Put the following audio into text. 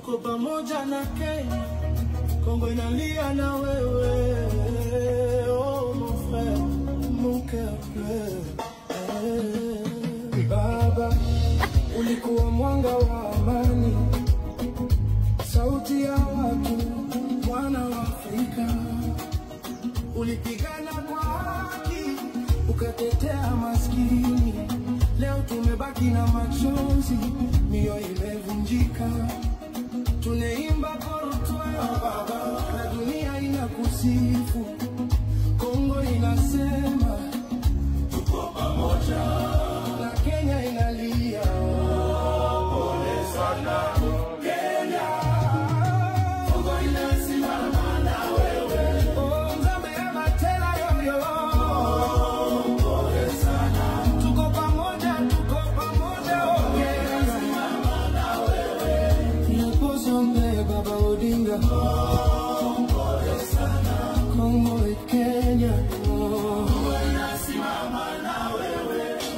Tuko pamoja na Kenya, Kongo inalia na wewe. Oh mon frère, mon cœur pleure. Baba, ulikuwa mwanga wa amani, sauti ya watu, mwana wa Afrika. Ulipigana kwa haki, ukatetea maskini. Leo tumebaki na machozi, mioyo imevunjika. Tunaimba pour toi baba, na dunia inakusifu. Kongo inasema tuko pamoja, na Kenya inalia pole sana Kenya. Kongo inasimama na wewe. Oh, Nzambe abatela yoyo, pole sana. Tuko pamoja, tuko pamoja, oh Kenya. Baba Odinga,